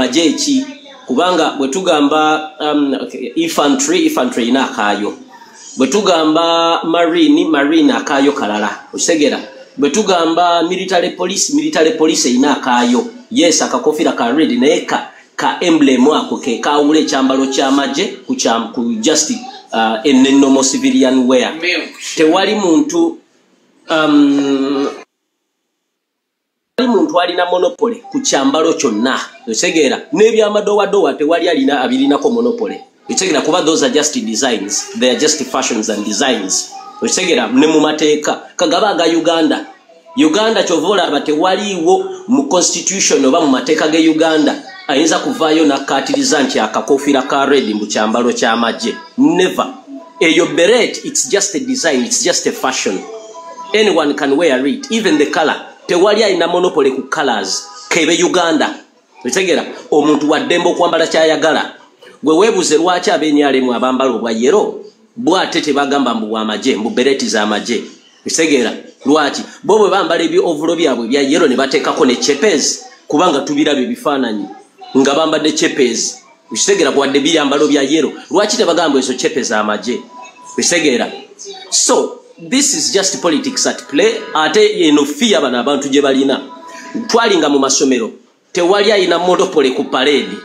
magye ki? Kubanga bwe tugamba okay, infantry erina akaayo. Bwe tugamba marine, akaayo kalala, okitegeera? Bwe tugamba military police, military police erina akaayo. Yes, akakofira ka red, naye ka emblem ako ke kawula ekyambalo ky'amagye ku just normal civilian wear. Tewali muntu alina monopoly ku kyambalo kyonna, okitegeera? N'ebyamadowadowa tewali alina abirinako monopoly, okitegeera? Kuba those are just designs, they are just fashions and designs, okitegeera? Ne mu mateeka kagaba aga Uganda, kyova olaba tewaliiwo mu constitution oba mu mateeka ge Uganda ayinza kuvaayo nakkaatiriza nti akakofiira ka red mu kyambalo ky'amagye. Never. Eyo beret, it's just a design, it's just a fashion, anyone can wear it. Even the color, tewali alina monopoly ku colors kebe Uganda, otegeera? Omuntu waddembe okwambala kyayagala. Gwe weebuze lwaki ab'e NRM abambala obwa yellow bwate tebagamba mbu bwamagye, mbu bereti z'amagye, okitegeera? Lwaki bo bwe bambala ebi overall byabwe bya yellow ne bateekako ne chepes? Kubanga tubiraba ebifaananyi nga bambadde chepes, okitegeera? Kuwadde byambalo bya yellow, lwaki tebagamba ezo chepe z'amagye, okitegeera? So this is just politics at play. Ate eno fear bano abantu gye balina. Twalinga mu masomero, tewali alina monopoly ku parade.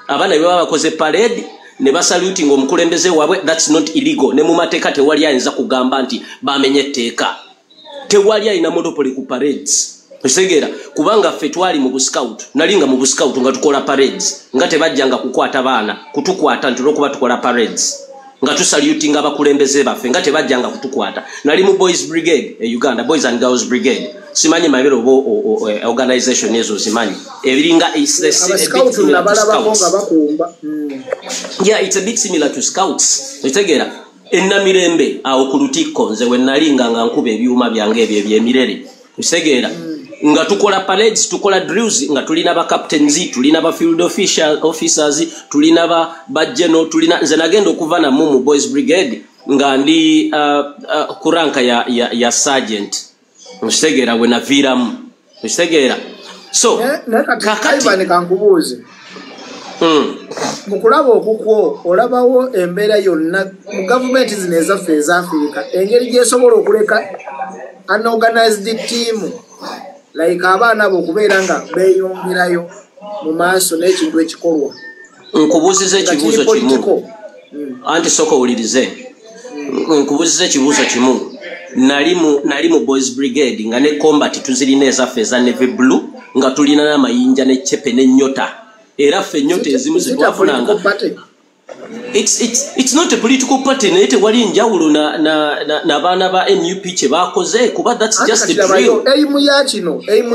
Abaana bwe baba bakoze parade ne basalutinga omukulembeze waabwe, that's not illegal. Ne mu mateeka tewali ayinza kugamba nti bamenye etteeka. Tewali alina monopoly ku parades, okitegeera? Kubanga ffe twali mu buscout, nalinga mu buscout nga tukola parades, nga tebajjanga kukwata baana kutukwata nti olwokuba tukola parades nga tusalutinga abakulembeze baffe, nga tebajjanga kutukwata. Nali mu Boys Brigade e Uganda, Boys and Girls Brigade. Simanyi mabere oba organization ezo zimanyi ebiringa. Abascout nabalabako nga bakumba. Yeah, it's a bit similar to scouts, okitegeera? Enamirembe awo ku Lutikko nze we nalinga nga nkuba ebyuma byange ebyo ebyemirere, okitegeera? Nga tukola parades, tukola drills, nga tulina ba captains, tulina ba field officers, tulina ba general, tulina. Nze nagenda okuva namu mu Boys Brigade nga ndi ku rank ya sergeant, okitegeera? We naviiramu, okitegeera? So Naye kati kakati Ivan, kankubuuze. Mu kulaba okukwo, olabawo embeera yonna mu gavumenti zino ezaffe eza Afirika, engeri gyesobola okuleka unorganized team like abaana abo okubeera nga beeyongerayo mu maaso n'ekintu ekikolwa Nkubuuziza nga kiri ekibuuzo kimu. political? Anti sooka owulirize, nkubuuziza ekibuuzo kimu. Nali mu Boys Brigade nga ne combat tuzirina ezaffe eza navy blue, nga tulina n'amayinja ne cepe n'ennyota. Era ffe ennyota ezimu Is it a zetwafunanga political party? It's not a political party, naye tewali njawulo na baana ba NUP kye bakoze, kuba that's Anti just a kati labayo, drill. Aim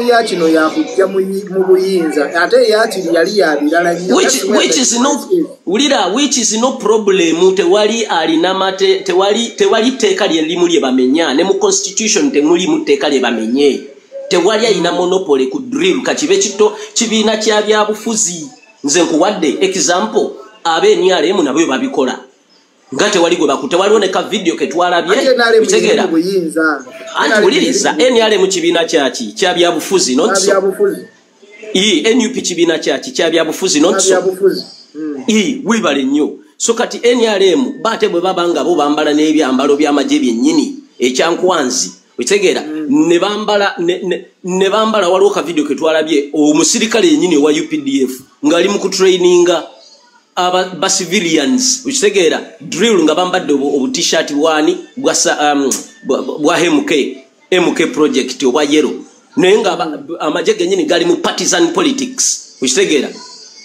ya kino yakujja mu buyinza, ate eyakiri yali ya birala nnyo. Which, That's where which the is no difference is. Wulira, which is no problem. Tewali alina mate, tewali tteeka lye limu lye bamenya. Ne mu constitution temulimu tteeka lye bamenye. Tewali alina monopoly ku drill, kakibe kito kibiina kya byabufuzi. Nze nkuwadde example, abe NRM nabo babikola nga tewali gwe bakute. Waliwo ne ka video ke twalabye. Ate NRM eri Bitegeera? mu buyinza. Anti wuliriza, NRM kibiina kyaki? Kya byabufuzi, not so? Byabufuzi. E, NUP kibiina kyaki? Kya byabufuzi, not so? Byabufuzi. E, wibale nnyo. So kati NRM baate bwe baba nga bo bambala n'ebyambalo by'amagye byennyini ekyankwanzi, okitegeera? Ne bambala ne bambala. Waliwo ka video ke twalabye, omusirikale yennyini owa UPDF ng'ali mu kutraininga aba ba civilians, okitegeera, drill, nga bambadde obu t-shirt bwani bwa MK project obwa yellow, naye nga amagye gennyini gali mu partisan politics, okitegeera?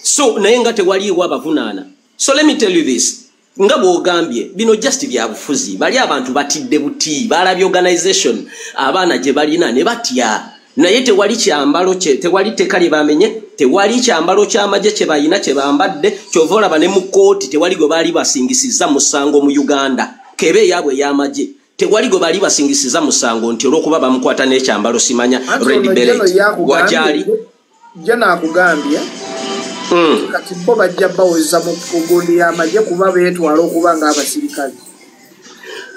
So naye nga tewaliiwo abavunaana. So let me tell you this, nga bw'ogambye, bino just byabufuzi. Bali abantu batidde buti, balabye organization abaana gye balina ne batya. Naye tewali kyambalo kye, tewali tteeka lye bamenye, tewali kyambalo ky'amagye kye balina kye bambadde. Kyova olaba ne mu kooti tewali gwe baali basingisizza musango mu Uganda, kebe eyaabwe ey'amagye, tewali gwe baali basingisiza musango nti olw'okuba bamukwata n'ekyambalo simanya Anti red ono beret. Jeno yakugambye, Wagyali. Jeno akugambye kati bo bajja baweza mu kugundi y'amagye kuba beetwala okuba ng'abasirikale.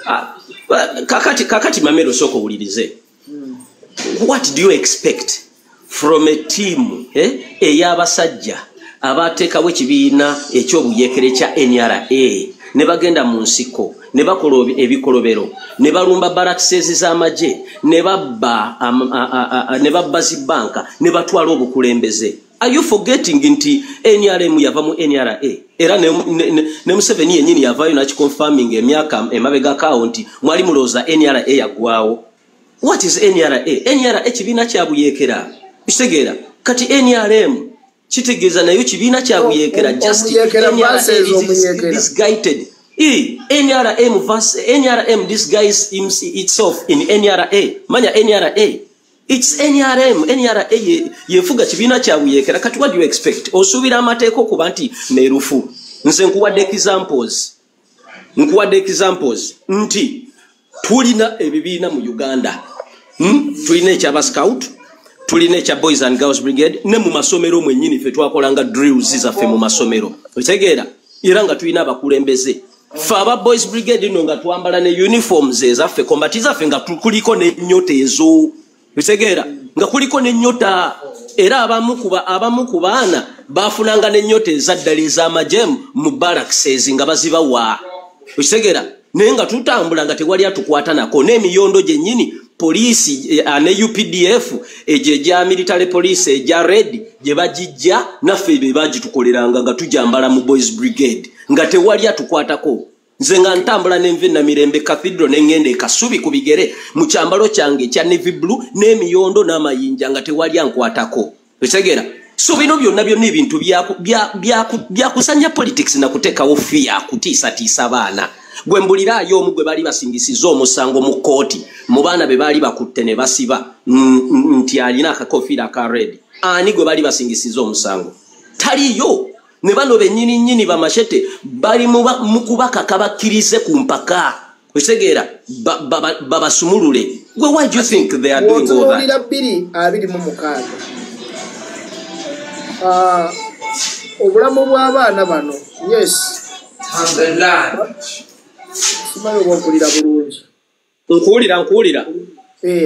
Ah, kakati Mamero, sooka owulirize. What do you expect from a team, eh, ey'abasajja Abateekawo ekibiina ekyobuyekere kya NRA ne bagenda mu nsiko ne bakola ebikolobero ne balumba barracks z'amagye ne babba ne babba zibanka ne batwala obukulembeze. Are you forgetting nti NRM yava mu NRA? Era ne Museveni yennyini yavaayo nakiconfirming emyaka emabegakaawo nti mwali mulowooza NRA yaggwawo. What is NRA? NRA kibiina kya buyeekera. Kitegeera? Kati NRM kitegeeza nayo kibiina kya buyeekera, just Omuyekera NRA versus is omuyekera. disguised. NRM versus NRM disguise itself in NRA. Manya NRA. It's NRM. NRA yefuga kibiina kya buyeekera. Kati what do you expect? Osuubira amateeka okuba nti meerufu. Nze nkuwadde examples. Nkuwadde examples nti tulina ebibiina mu Uganda. Tulina ekyaba scout, tulina ekya Boys and Girls Brigade, ne mu masomero mwennyini ffe twakolanga drills zaffe mu masomero. Okitegeera? Era nga tulina abakulembeze. Ffe aba Boys Brigade nno nga twambala ne uniforms ezaffe, combat zaffe nga kuliko n'ennyota ezo. Okitegeera? Nga kuliko n'ennyota. Era abamu ku baana baafunanga n'ennyota ezaddala ez'amagye mu barracks nga bazibawa. Okitegeera? Naye nga tutambula nga tewali atukwata nako, n'emiyondo gyennyini poliisi ne UPDF egyo egya military police egya red gye bagijja naffe be bagitukoleranga nga tujambala mu Boys Brigade nga tewali atukwatako. Nze nga ntambula nenva e Namirembe Cathedral ne ŋŋenda e Kasubi ku bigere mu kyambalo kyange ekya navy blue n'emiyondo n'amayinja nga tewali ankwatako. Okitegeera? So bino byonna byonna ebintu byakusanya politics na kuteekawo fear, kutiisatiisa baana. Gwe mbuliraayo omu gwe baali basingisiza omusango mu kkooti mu baana be baali bakutte ne basiba nti alina akakofiira aka red. Ani gwe baali basingisiza omusango? Taliyo. Ne bano bennyini nnyini bamashete bali mu kubakaka bakkirize ku mpaka. Okitegeera? Babasumulule. Gwe why do you think they are doing all that? Bw'otunuulira 2026, obulamu bw'abaana bano, yes, simanyi oba ompulira bulungi. Nkuwulira, nkuwulira.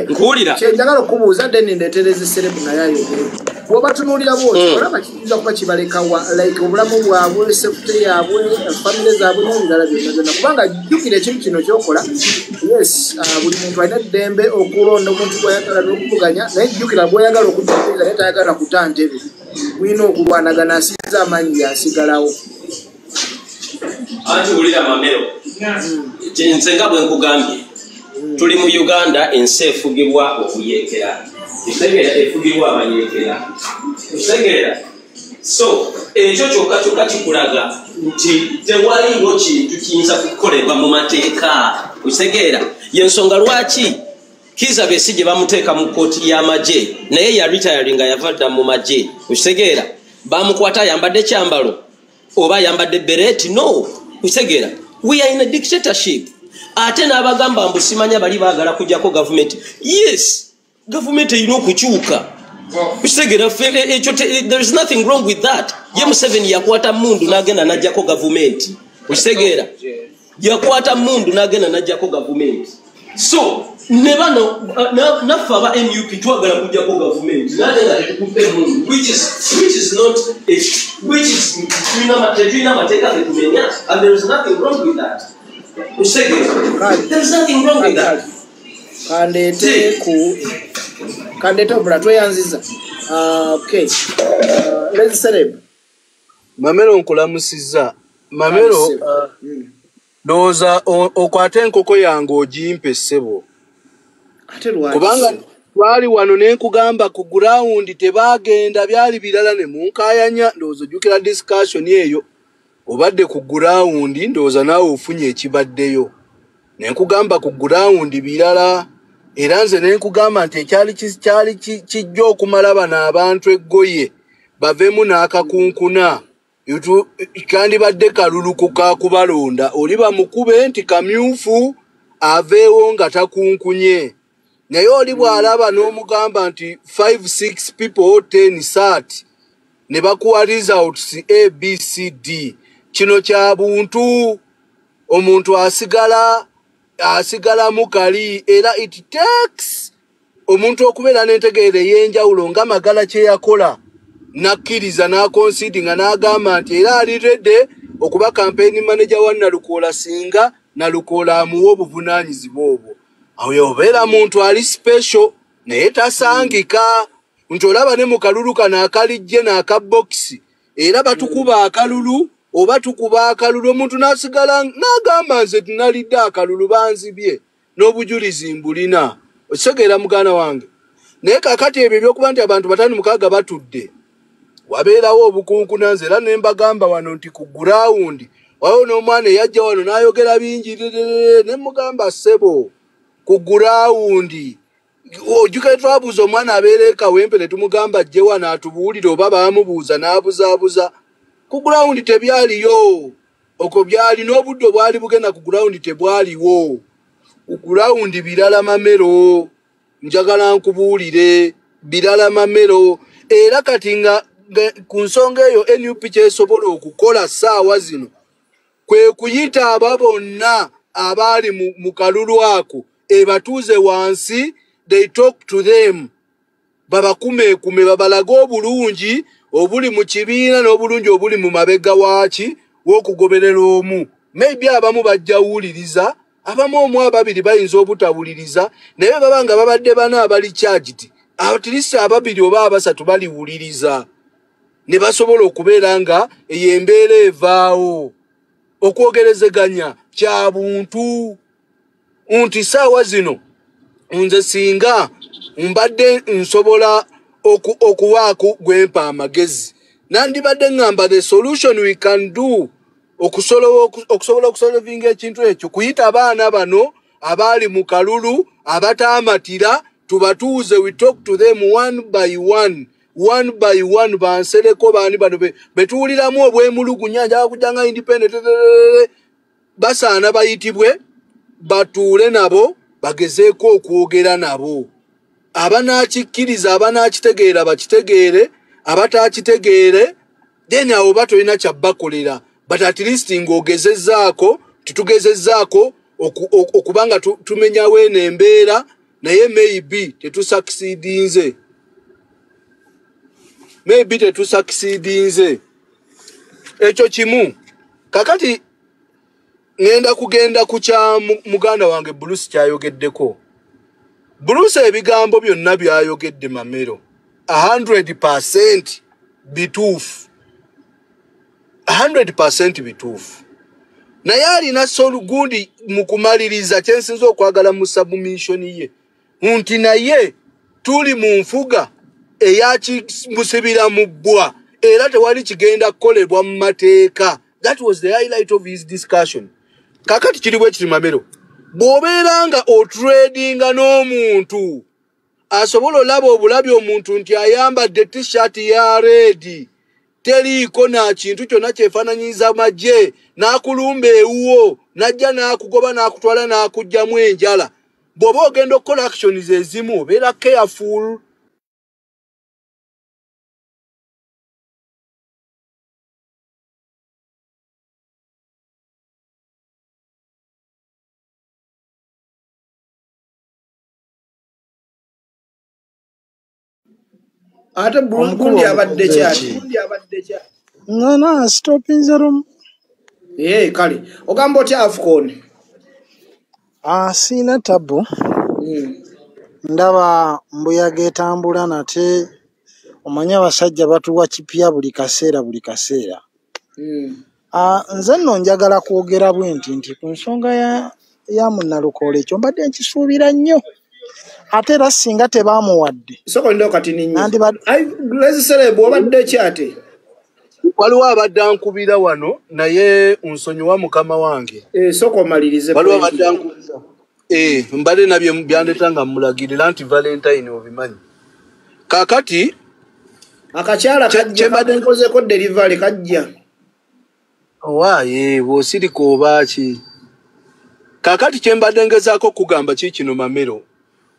Nkuwulira. Kyenjagala okubuuza then ndeetereza serebu naye ayogere. Bw'obatunuulira bw'oti, olaba kiyinza kuba kibalekawa, like obulamu bwabwe, safety yaabwe, famire zaabwe n'ebirala byonna byonna, kubanga jjukira ekintu kino kyokola, yes, buli muntu alina eddembe okulonda omuntu gw'ayagala n'okuvuganya, naye jjukira gw'oyagala okujjukiriza naye tayagala kuta ntebe, mulina okulwanagana, asinza amaanyi yasigalawo. Anti wulira Mamero, nze nga bwe nkugambye, tuli mu Uganda, ensi efugibwa okuyeekera. Ekitegeera? Efugibwa abayeekera. Ekitegeera? So ekyo kyokka kyokka kikulaga nti tewaliwo kintu kiyinza kukolebwa mu mateeka. Okitegeera? Yensonga lwaki Kiza Besigye bamuteeka mu kkooti y'amagye, naye ya retiring nga yava dda mu magye. Okitegeera? Bamukwata ayambadde kyambalo oba ayambadde beret? No. Okitegeera? We are in a dictatorship. Ate n'abagamba mbu simanya bali baagala kujjako gavumenti. Yes, gavumenti erina okukyuka. Okitegeera? Ffe, ekyo there is nothing wrong with that. Ye Museveni yakwata mundu n'agenda n'ajjako gavumenti. Okitegeera? Yakwata mundu n'agenda n'ajjako gavumenti. So ne bano naffe aba NUP twagala kujjako gavumenti nate nga tetukutte mundu, which is not a, which is tetulina amateeka getumenya, and there is nothing wrong with that. Okitegeera? There is nothing wrong with that. Kandeete ku kandeete omulala, tweyanziza. Okay. Lezi Sereb. Mamero, nkulamusizza Mamero. Kale, Ndowooza okwate enkoko yange ogimpe, ssebo. Ate lwaki? Kubanga twali wano ne nkugamba ku ground tebaagenda, byali birala ne munkaayanya. Ndowooza ojjukira discussion eyo, obadde ku ground, ndowooza naawe ofunye ekibaddeyo. Ne nkugamba ku ground birala, era nze ne nkugamba nti ekyali kyali kijja okumala bano abantu eggoye baveemu n'akakunkuna. Kandibadde kalulu ka kubalonda, oli bamukube nti kamyufu aveewo nga takunkunye, naye oli bw'alaba n'omugamba nti 5 6 people 10 sat ne bakuwa results A B C D. Kino kya buntu, omuntu asigala asigalamu kali, era it takes omuntu okubeera n'entegeera ey'enjawulo nga Magala kye yakola. Nakkiriza n'aconcedinga n'agamba nti era ali ready okuba campaign manager wa Nalukoola singa Nalukoola amuwa obuvunaanyizibwa obwo. Awo obeera muntu ali special naye tasangika. Nti olaba ne mu kalulu kano akalijje n'akabokisi era batukuba akalulu oba tukuba akalulu omuntu n'asigala n'agamba nze tinalidde akalulu banzibye n'obujulizi mbulina. Okitegeera muganda wange? Naye kaakati ebyo ebyokuba nti abantu 56 batudde wabeerawo obukunkuna. Nze era ne mbagamba wano nti ku gurawundi waliwo n'omwana eyajja wano n'ayogera bingi ne mugamba ssebo ku gurawundi ojjukira twabuuza omwana abeera e Kawempe ne tumugamba ajje wano atubuulire oba baamubuuza n'abuzaabuza. Ku gurawundi tebyaliyo, okwo byali n'obudde obwali bugenda ku gurawundi tebwaliwo. Ku gurawundi birala mamero, njagala nkubuulire birala mamero. Era kati nga ku nsonga eyo NUP kyesobola okukola ssaawa zino kwe kuyita aba bonna abaali mu kalulu ako ebatuuze wansi, they talk to them, babakumeekume babalage obulungi obuli mu kibiina n'obulungi obuli mu mabega waaki w'okugoberera omu. Maybe abamu bajja wuliriza, abamu omu ababiri bayinza obutawuliriza, naye baba nga babadde bana abali charged, at least ababiri oba abasatu baliwuliriza ne basobola okubeera nga eyo embeera evaawo. Okwogerezeganya kya buntu nti ssaawa zino nze singa mbadde nsobola okuwaako gwempa amagezi nandibadde ŋŋamba the solution we can do okusobola okusolvinga ekintu ekyo kuyita abaana bano abaali mu kalulu abataamatira tubatuuze, we talk to them one by one, one by one, bansereko baani bano betuwuliramu obwemulugunya njagala kujja nga independent, basaana bayitibwe batuule nabo bagezeeko okwogera nabo. Abanaakikkiriza abanaakitegeera bakitegeere, abataakitegeere then awo oba tolina kyabbakolera, but at least ng'ogezezzaako titugezezzaako okuba nga tumenyawo eno embeera, naye maybe tetusucceedinze, maybe tetusucceedinze. Ekyo kimu. Kakati ngenda kugenda ku kya muganda wange Bruce kyayogeddeko. Bruce ebigambo byonna byayogedde mamero 100% bituufu, 100% bituufu. Naye alina solugundi mu kumaliriza kyensinza okwagala mu submission ye nti naye tuli mu nfuga eyakimusibira mu bbwa era tewali kigenda kukolebwa mu mateeka. That was the highlight of his discussion. Kakati kiri bwe kiri mamero, bw'obeera nga otradinga n'omuntu asobola olaba obulabi omuntu nti ayambadde t-shirt ya red teriiko na kintu kyonna kyefaananyiriza magye n'akulumba ewuwo n'ajja n'akugoba n'akutwala n'akuggyamu enjala, bw'oba ogenda okukola actions ezimu obeera careful. Ate gundi abadde kyaki? No, stopinze room. Kale ogamba otya AFCON? Siina tabu. Ndaba mbuyaga etambula nate omanyi abasajja batuwa kipya buli kaseera buli kaseera. Nze nno njagala kwogera bwe nti ku nsonga ya Munnalukoola ekyo mbadde nkisuubira nnyo. Ate era singa tebamuwadde. Soko ndo kati ninyo. Obadde ki ate? Waliwo abadde ankubira wano naye nsonyiwa mukama wange. Soko omalirize. Waliwo abadde ankubira. Mbadde nabyo byandeta nga mmulagirira nti Valentine obimanyi. Kaakati akakyala kajja nkozeeko delivery kajja. Owaaye bw'osirika oba ki? Kaakati kye mbadde ngezaako okugamba ki kino mamero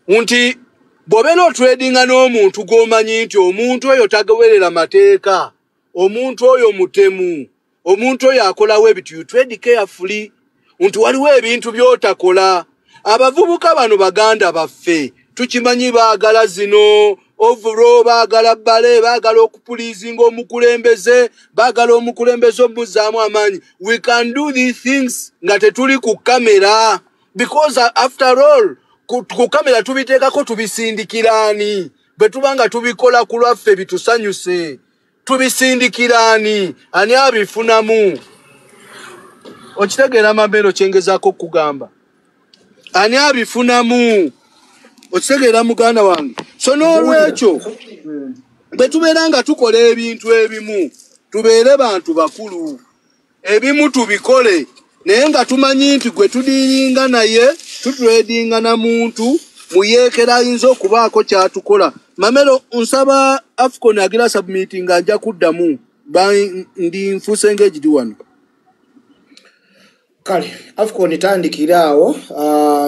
nti bw'obeera otradinga n'omuntu gw'omanyi nti omuntu oyo tagoberera mateeka, omuntu oyo mutemu, omuntu oyo akolawo ebintu, you trade carefully nti waliwo ebintu by'otakola. Abavubuka bano baganda baffe tukimanyi baagala zino Overall baagala bbale, baagala okupleasinga omukulembeze, baagala omukulembeze omuzzaamu amaanyi. We can do these things nga tetuli ku kamera, because after all ku kamera tubiteekako, tubisindikiraani? Bwe tuba nga tubikola ku lwaffe bitusanyuse, tubisindikiraani? Ani abifunamu? Okitegeera, Mamero, kyengezaako okugamba? Ani abifunamu? Okitegeera, muganda wange? So n'olwekyo bwe tubeera nga tukola ebintu ebimu, tubeere bantu bakulu. Ebimu tubikole naye nga tumanyi nti gwe tudealinga naye, tutradinga na muntu muyeekera ayinza okubaako kyatukola. Mamero, nsaba Afcon agira submit nga nja kuddamu. Ndi nfuuse ng'egiri wano. Kale Afcon, tandikira awo.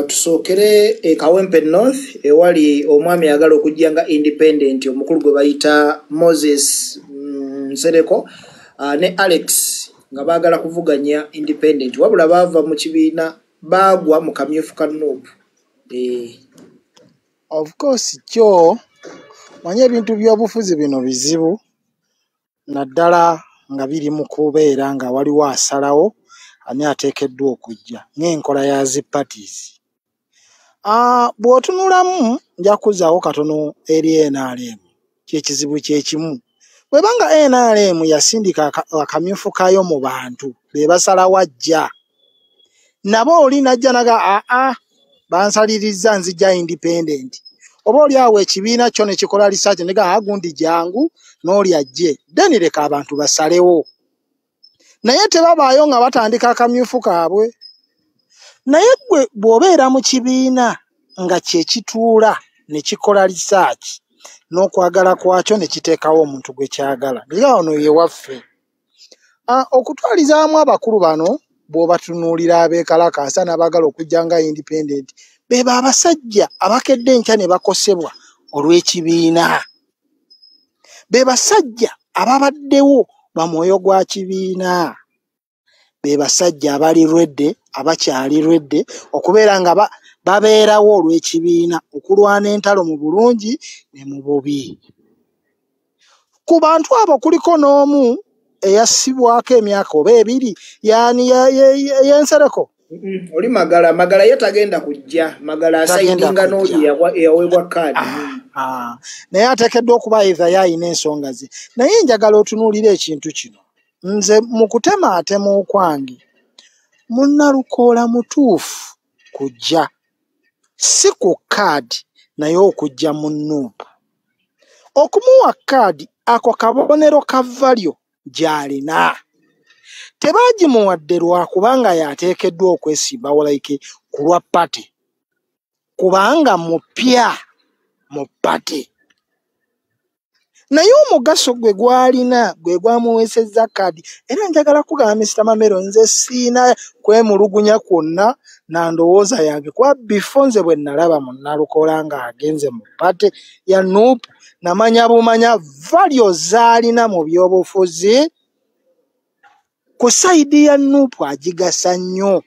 Tusookere e Kawempe North ewali omwami ayagala okujja nga independent, omukulu gwe bayita Moses Nsereko ne Alex, nga baagala kuvuganya independent, wabula baava mu kibiina, baagwa mu kamyufu ka NUP. Of course, kyo manye ebintu by'obufuzi bino bizibu, naddala nga biri mu kubeera nga waliwo asalawo ani ateekeddwa okujja ng'enkola ya zi parties. Bw'otunulamu, nja kuzzaawo katono eri NRM, kyekizibu kyekimu. Bw'eba nga NRM yasindika akamyufu kaayo mu bantu be basalawo ajja, nabo oli n'ajja naga, aa, bansalirizza, nzija independent. Oba oli awo ekibiina kyo ne kikola research ne gamba gundi jangu n'oli ajje, then leka abantu basalewo. Naye tebabaayo nga batandika akamyufu kaabwe. Naye ggwe bw'obeera mu kibiina nga kye kituula ne kikola research n'okwagala kwakyo ne kiteekawo omuntu gwe kyagala, naye ono ye waffe. Okutwalizaamu abakulu bano bw'obatunuulira, abeekalakaasa n'abaagala okujja nga independent, bebo abasajja abakedde enkya ne bakosebwa olw'ekibiina, be basajja ababaddewo bamwoyo gwa kibiina, be basajja abali ready, abakyali ready okubeera nga babeerawo olw'ekibiina, okulwana entalo mu bulungi ne mu bubi. Ku bantu abo kuliko n'omu eyassibwako emyaka oba 2, yaani y'Ensereko. Oli Magala. Magala ye tagenda kujja. Magala Tagenda asidinga n'oli kujja. eyaweebwa kaadi. Ah, naye ateekeddwa okuba either ye ayina ensonga ze. Naye njagala otunuulire ekintu kino. Nze mu kutemaatema okwange, Munnalukoola mutuufu kujja si ku kaadi, naye okujja mu NUP. Okumuwa kaadi ako kabonero ka value gy'alina. Tebaagimuwadde lwakubanga y'ateekeddwa okwesimbawo like ku lwa party, kubanga mupya mu party. Naye omugaso gwe gw'alina gwe gwamuweesezza kaadi. Era njagala kugamba Mr. Mamero, nze siina kwemulugunya kwonna na ndowooza yange, kuba before nze bwe nalaba Munnalukoola ng'agenze mu party ya NUP, namanya bumanya value z'alina mu byobufuzi ku side ya NUP agigasa nnyo.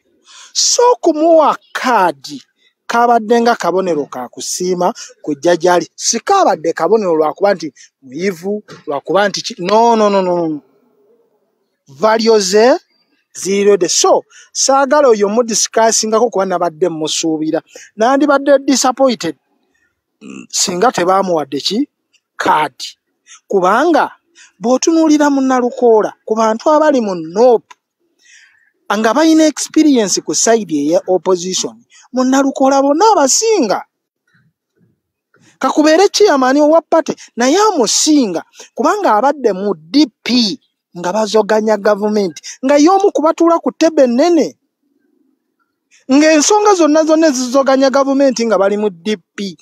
So okumuwa kaadi kabadde nga kabonero ka kusiima kujja gy'ali, si kaabadde kabonero lwakuba nti muyivu, lwakuba nti ki, no, no, no, no, no. Value ze ziri ready. So saagala oyo mudiscussingako kuba nabadde mmusuubira, nandibadde disappointed singa tebaamuwadde ki kaadi, kubanga bw'otunuulira Munnalukoola, ku bantu abali mu NUP nga balina experience ku side eya opposition, Munnalukoola bonna abasinga. Kakubeere chairman owa party, naye amusinga, kubanga abadde mu DP nga bazoganya gavumenti, nga y'omu ku batuula ku ttebe ennene, ng'ensonga zonna zonna ezizoganya gavumenti nga bali mu DP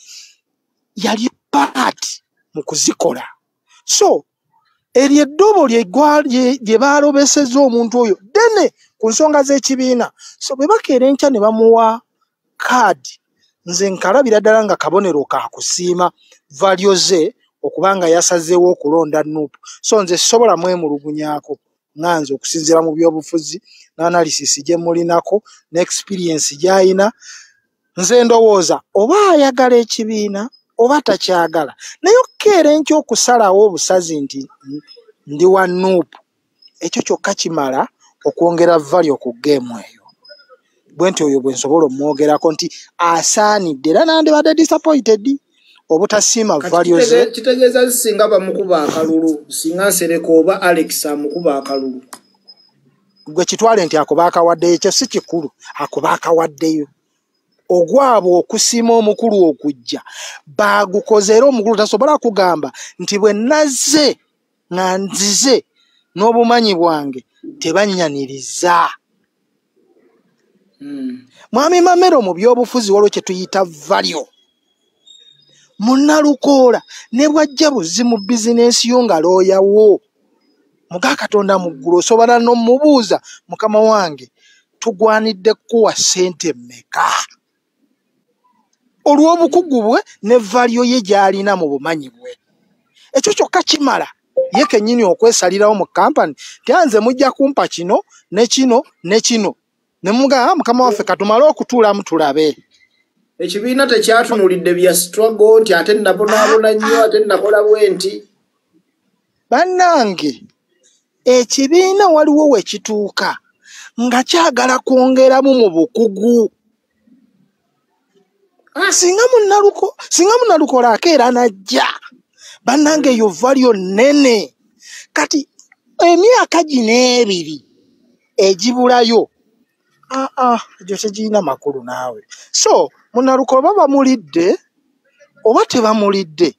yali part mu kuzikola. So eryo eddobo lye baalobesezza omuntu oyo ddene ku nsonga z'ekibiina. So bwe bakeera enkya ne bamuwa kaadi, nze nkalabira ddala nga kabonero ka kusiima value ze okuba nga yasazeewo okulonda NUP. So nze sisobola mwemulugunyaako nga nze, okusinziira mu byobufuzi n'analysis gye mulinako ne experience gy'ayina. Nze ndowooza oba ayagala ekibiina. oba takyagala. Naye okukeera enkya okusalawo obusazi nti ndi wa NUP, ekyo kyokka kimala okwongera value ku game eyo. Bwe nti oyo bwe nsobola omwogerako nti asaanidde, era nandibadde disappointed obutasiima value ze. Kitegeeza singa bamukuba akalulu, singa Nsereko oba Alex amukuba akalulu, gwe kitwale nti akuba akawaddeyo, ekyo si kikulu, akuba akawaddeyo. Ogwabwe okusiima omukulu okujja baagukoze, era omukulu tasobola kugamba nti bwe nazze nga nzize n'obumanyi bwange tebannyaniriza. Mwami Mamero, mu byobufuzi waliwo kye tuyita value. Munnalukoola ne bw'ajja buzi mu bizinensi yo nga looyawo, muga Katonda mu ggulu osobola n'omubuuza, mukama wange tugwanidde kukuwa ssente mmeka? Olw'obukugu bwe ne value ye gy'alina mu bumanyi bwe. Ekyo kyokka kimala ye kennyini okwesalirawo mu kampani nti nze mujja kumpa kino ne kino ne kino, ne mugamba mukama waffe katumale okutuulamu tulabe. Ekibiina tekyatunuulidde bya struggle nti ate nabonaabona nnyo, ate nakola bwe nti. Bannange, ekibiina waliwo we kituuka nga kyagala kwongeramu mu bukugu. Singa munnalukola akeera n'ajja, bannange eyo value nnene. Kati emyaka gino ebiri egibulayo, egyo tegirina makulu naawe. So munnalukola oba bamulidde oba tebamulidde,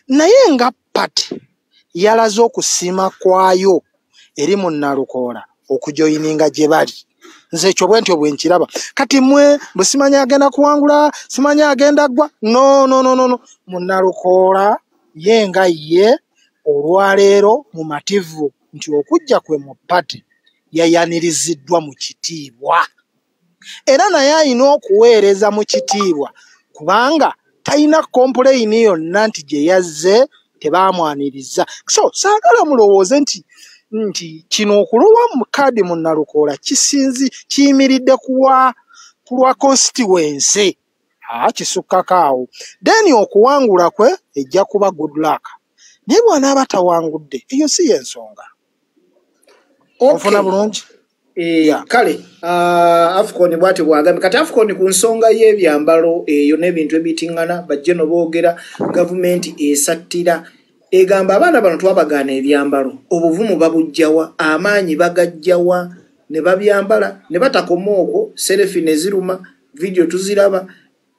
naye nga party yalaze okusiima kwayo eri munnalukoola okujoyininga gye bali. Nze ekyo bwe ntyo bwe nkiraba. Kati mwe bwe simanyi agenda kuwangula, simanyi agenda ggwa, no no no no. Munnalukoola ye nga ye olwaleero mumativu nti okujja kwe mu party yayaniriziddwa mu kitiibwa, era naye alina okuweereza mu kitiibwa kubanga talina complain yonna nti gye yazze tebaamwaniriza. So saagala mulowooze nti kino okulowa mu kaadi munnalukoola kisinzi kiyimiridde ku lwa constituency, kisukkako awo. Then okuwangula kwe ejja kuba good luck, naye bw'anaaba tawangudde eyo si y'ensonga. Onfuna bulungi? Kale Afcon bw'atyo bw'agambye. Kati Afcon ku nsonga y'ebyambalo eyo n'ebintu ebitiŋŋana, bajje no boogera, gavumenti esattira egamba abaana bano twabagaana ebyambalo, obuvumu babuggyawa, amaanyi bagajjawa, ne babyambala ne batakoma okwo, selfie ne ziruma, vidiyo tuziraba,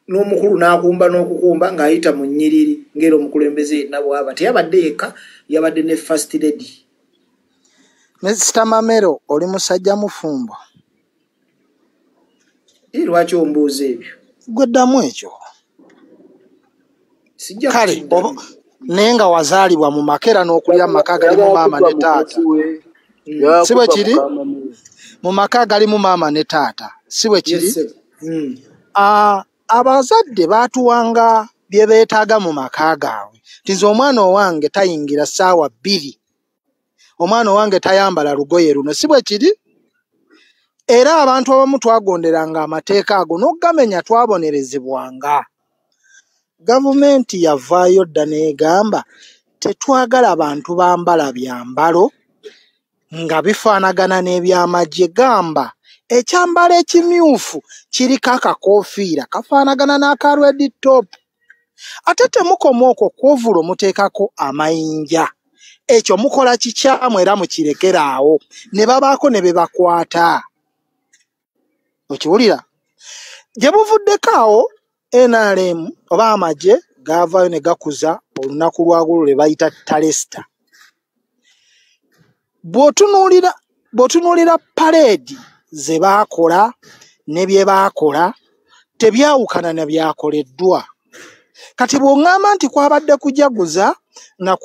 n'omukulu n'akumba n'okukumba ng'ayita mu nnyiriri ng'era omukulembeze yenna bw'aba. Teyabadde yekka, yabadde ne first lady. Mr. Mamero, oli musajja mufumbo? Lwaki ombuuza ebyo? Gwe ddamu ekyo. Kale naye nga wazaalibwa mu maka era n'okulya mu maka agalimu maama ne taata, si bwe kiri? Mu maka agalimu maama ne taata, si bwe kiri? Abazadde baatuwanga bye beetaaga mu maka gaabwe. Nti nze omwana owange tayingira ssaawa 2, omwana owange tayambala lugoye luno, si bwe kiri? Era abantu abamu twagonderanga amateeka ago n'okugamenya twabonerezebwanga. Gavumenti yavaayo dda n'egamba tetwagala bantu bambala byambalo nga bifaanagana n'ebyamagye. Gamba ekyambalo ekimyufu kiriko akakoofiira kafaanagana n'aka red top, ate temukoma okwo, kwovulo muteekako amayinja. Ekyo mukola kikyamu era mukirekere awo, ne babaako ne be bakwata. Okiwulira? Gye buvuddeko awo NRM oba amagye gaavaayo ne gakuza olunaku lwagwo lwe bayita Talesta. Bw'otunuulira paleedi ze baakola ne bye baakola tebyawukana na byakoleddwa. Kati bw'oŋŋamba nti kwabadde kujaguza na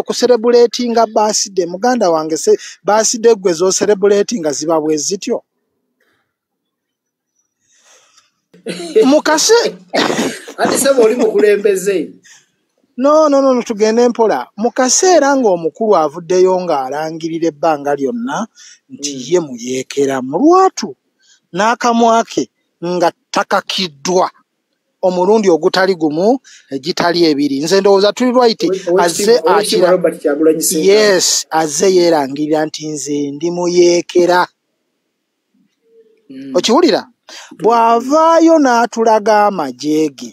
kuserebuleetinga baaside, muganda wange, baaside gwe z'oserebuleetinga ziba bwe zityo? Mukase ate sebo oli mukulembeze. No, tugende mpola. Mu kaseera ng'omukulu avuddeyo ng'alangirira ebbanga lyonna nti ye muyeekera mu lwatu n'akamwa ke nga takakiddwa, omulundi ogutali gumu egitali ebiri. Nze ndowooza tuli right. Azze akira, yes, azze yeerangirira nti nze ndi muyeekera. Okiwulira? Bw'avaayo n'atulaga amagye ge,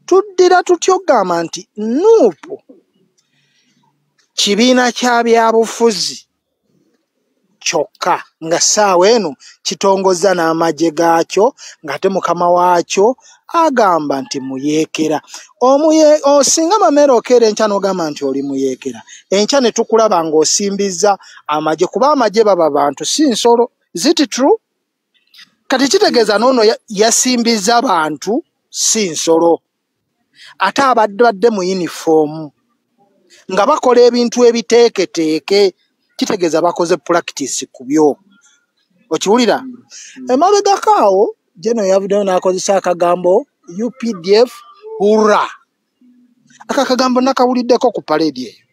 tuddira tutya okugamba nti NUP kibiina kya byabufuzi kyokka nga ssaawa eno kitongozza n'amagye gaakyo, ng'ate mukama waakyo agamba nti muyeekera. Osinga Mamere okeera enkya n'ogamba nti oli muyeekera, enkya ne tukulaba ng'osimbizza amagye, kuba amagye baba bantu si nsolo. Is it true? Kati kitegeeza n'ono yasimbizza bantu si nsolo, ate abadde badde mu yunifoomu nga bakola ebintu ebiteeketeeke, kitegeeza bakoze practice ku byo. Okiwulira? Emabegako awo Geno yavuddeyo n'akozesa akagambo UPDF hurra. Aka akagambo nakawuliddeko ku parade eyo.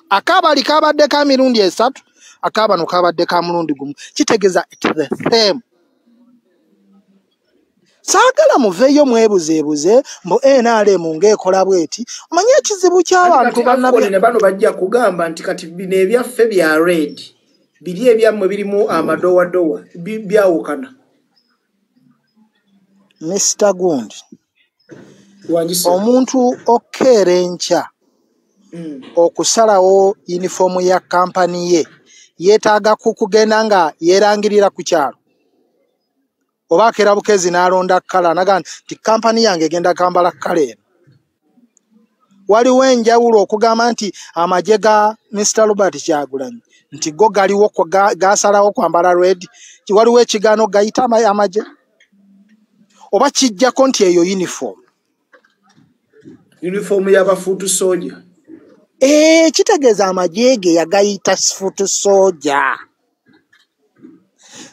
Akabali kabadde ka mirundi esatu, akabano kabadde ka mulundi gumu. Kitegeeza it's the same. Saagala muveeyo mwebuzeebuze mbu NRM ng'ekola bw'eti. Omanyi ekizibu ky'abantu bannabya ne bano bajja kugamba nti kati bino ebyaffe bya red, biri ebyammwe birimu amadowadowa byawukana. Mr. Gundi, omuntu okeera enkya okusalawo yunifoomu ya kampani ye yeetaaga kugenda nga yeerangirira ku kyalo, oba akeera bukezi n'alonda kkala n'agamba nti kampani yange egenda kwambala kkala eno. Waliwo enjawulo okugamba nti amagye ga Mr. Robert Kyagulanyi nti go galiwo gasalawo kwambala red, waliwo ekigaano gayita amagye, oba kijjako nti eyo uniform y'aba foot soldier. Kitegeeza amagye ge yagayita foot soldier.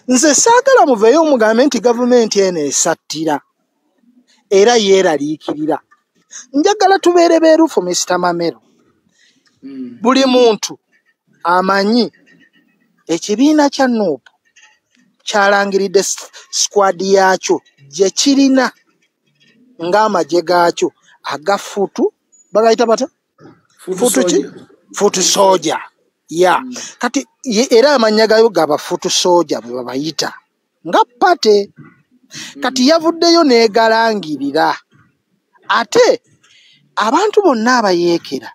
Nze saagala muveeyo omugambe nti gavumenti eno esattira era yeeraliikirira. Njagala tubeere beerufu, Mr. Mamero. Buli muntu amanyi ekibiina kya NUP kyalangiridde squad yaakyo gye kirina ng'amagye gaakyo aga futu, bagayita batya? Futu ki? Foot soldier. Ya. Kati era amannya gayo gaba foot soldier bwe babayita nga pate. Kati yavuddeyo n'egalangirira. Ate abantu bonna abayeekera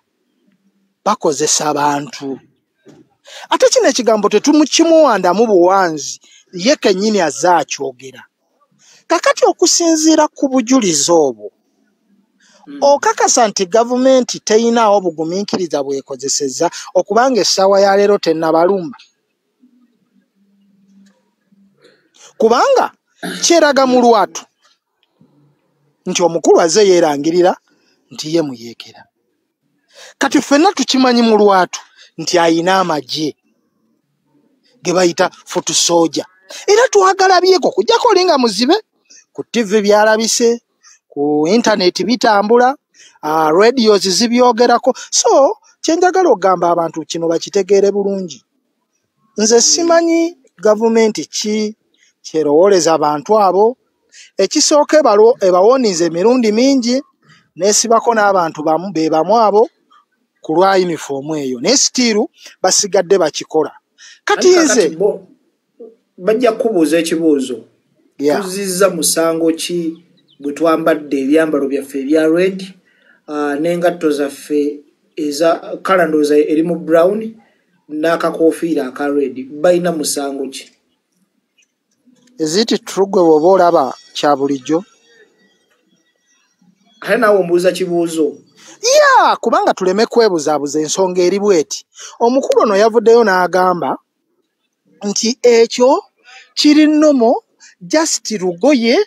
bakozesa bantu. Ate kino ekigambo tetumukimuwandamu buwanzi, ye kennyini azze akyogera. Kakati okusinziira ku bujulizi obwo, okakasa nti gavumenti teyinaawo bugumiikiriza bwekozesezza okubanga essaawa ya leero tennabalumba. Kubanga kyeraga mu lwatu nti omukulu azze yeerangirira nti ye muyeekera. Kati ffenna tukimanyi mu lwatu nti ayina amagye ge bayita foot soldier. Era twagalabyeko kujjako olinga muzibe, ku TV byalabise, ku internet bitambula, radios zibyogerako. So kye njagala okugamba abantu kino bakitegeere bulungi. Nze simanyi gavumenti ki kyerowooleza abantu abo. Ekisooka ebawoniza emirundi mingi n'esibako n'abantu be bamu abo ku lwa yunifoomu eyo, naye sitiiru basigadde bakikola. Kati nze bajja kukubuuza ekibuuzo, tuzizza musango ki bwe twambadde ebyambalo byaffe ebya red n'engatto zaffe eza kala ndowooza eri mu brown n'akakoofiira aka red, balina musango ki? Is it true gwe bw'oba olaba kya bulijjo? Ate naawe ombuuza kibuuzo. Ya, kubanga tuleme kwebuzaabuza, ensonga eri bw'eti. Omukulu ono yavuddeyo n'agamba nti ekyo kiri nnomo, just lugoye,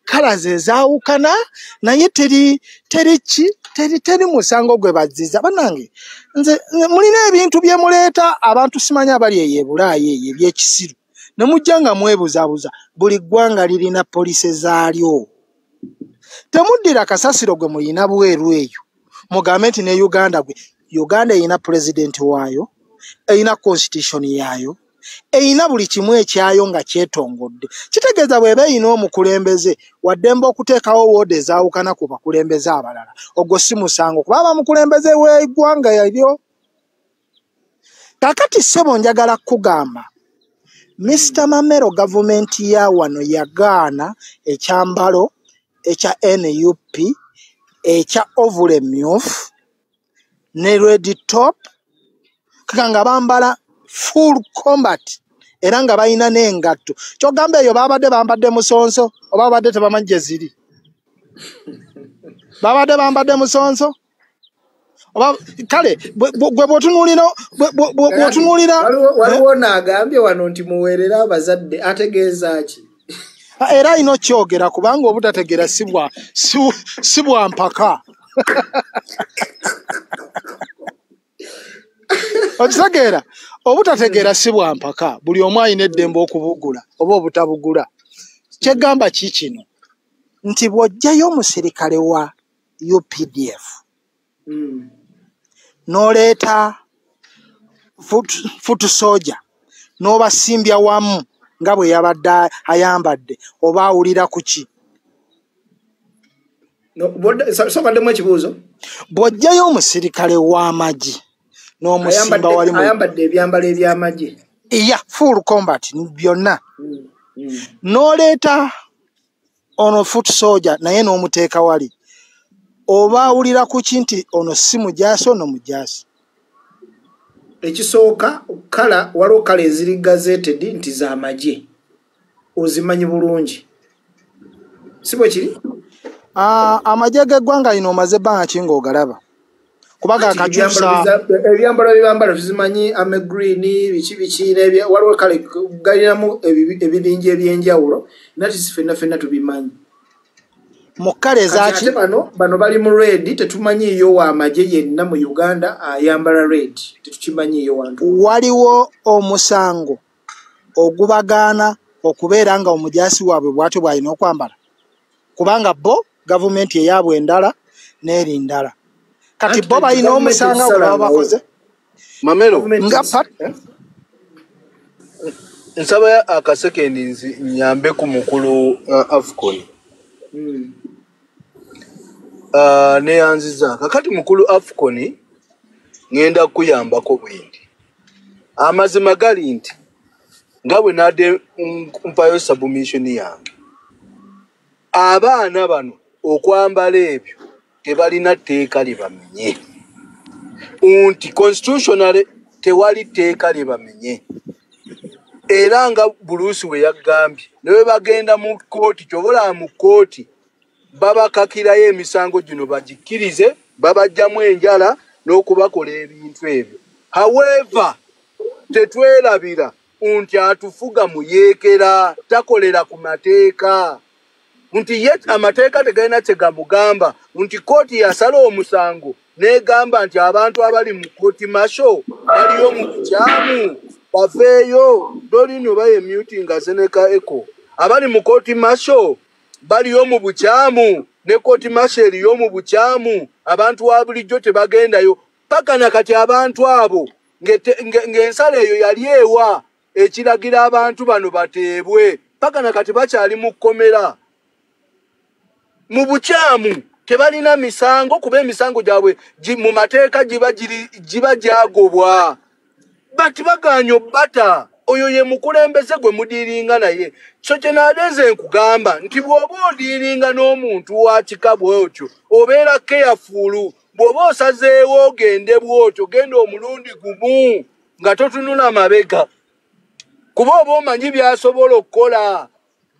colors ezaawukana, naye teri teri ki teri teri musango gwe bazziza. Bannange nze mulina ebintu bye muleeta abantu simanyi abali eyo e Bulaaya eyo eby'ekisiru, ne mujja nga mwebuzaabuza. Buli ggwanga lirina poliisi zaalyo. Temuddira kasasiro gwe mulina bweru eyo mugambe nti ne Uganda gwe. Uganda erina pulezidenti waayo, erina constitution yaayo, Eyina buli kimu ekyayo nga kyetongodde. Kitegeeza bw'eba eyina omukulembeze, waddembe okuteekawo woodi ezaawukana ku bakulembeze abalala. Ogwo si musango kuba abamukulembeze w'eggwanga eryo. Kaakati ssebo njagala kukugamba, Mr. Mamero, gavumenti ya wano yagaana ekyambalo ekya NUP ekya overall emyufu ne red top, kaka nga bambala full combat era nga balina n'engatto. Kyogamba eyo babadde bambadde musonso oba babadde tebamanyi gye ziri? Babadde bambadde musonso oba kale gwe bw'otunuulira Waliwo naagambye wano nti muweerere abazadde, ategeeza ki? Era alina okyogera kubanga obutategeera si bwa mpaka. Okitegeera, obutategeera si bwa mpaka. Buli omu alina eddembe okubugula oba obutabugula. Kyegamba ki kino nti bw'ojjayo omusirikale wa UPDF n'oleeta foot soldier n'obasimbya wamu nga bwe yabadde ayambadde, oba awulira ku ki? Sobaddemu ekibuuzo. Bw'ojjayo omusirikale w'amagye n'omusimba wali ayambadde ebyambalo eby'amagye, iya, full combat byonna, n'oleeta ono foot soldier naye n'omuteeka wali, oba awulira ku ki nti ono si mujaasi, ono mujaasi? Ekisooka, colour, waliwo colour eziri gazetted nti z'amagye, ozimanyi bulungi, si bwe kiri? Amagye g'eggwanga lino omaze ebbanga ki ng'ogalaba? Kuba gakakyusa. Ebyambalo byebambala tuzimanyi, army green, biki biki, waliwo kale galinamu ebibinja ebyenjawulo, nati si ffenna ffenna tubimanyi. Mu colour ezaki? Ate bano bali mu red, tetumanyiiyo w'amagye yenna mu Uganda ayambala red, tetukimanyiiyo wantu. Waliwo omusango ogubagaana okubeera nga omujaasi waabwe bw'atyo bw'alina okwambala, kubanga bo gavumenti eyaabwe endala n'eri ndala. Kati bo balina omusango gwe baba bakoze. Mamero nga nsaba akasekendi nyambe ku mukulu Afcon. Neyanziza. Kakati mukulu Afcon, ngenda kuyambako bwendi. Amazima gali nti nga bwe nadde mpayo submission yange, abaana bano okwambala ebyo tebalina tteeka libamenye, nti constitutionally tewali tteeka libamenye. Era nga Buluusi we yagambye, ne bwe bagenda mu kkooti, kyobola mu kkooti babakakirayo emisango gino bagikkirize, babajjamu enjala n'okubakola ebintu ebyo. However, tetwerabira nti atufuga muyeekera, takolera ku mateeka, nti ye amateeka tegalina kye gamugamba, nti kkooti yasala omusango n'egamba nti abantu abali mu kooti martial baliyo mu bukyamu baveeyo. Dolino baye mutinga Seneka Echo, abali mu kooti martial baliyo mu bukyamu, ne kooti martial eriyo mu bukyamu, abantu wa bulijjo tebagendayo paka nakati. Abantu abo ng'ensala eyo yali ewa ekiragira abantu bano bateebwe, paka nakati bakyali mu kkomera mu bukyamu, tebalina misango, kuba emisango gyabwe mu mateeka giba gyagobwa, bati baganya obbata. Oyo ye mukulembeze gwe mudiiringa naye. So kye naadenze nkugamba nti bw'oba odiiringa n'omuntu wa kika bw'otyo, obeera careful. Bw'oba osazeewo ogende bw'otyo, genda omulundi gumu nga totunula mabega, kuba oba omanyi by'asobola okukola.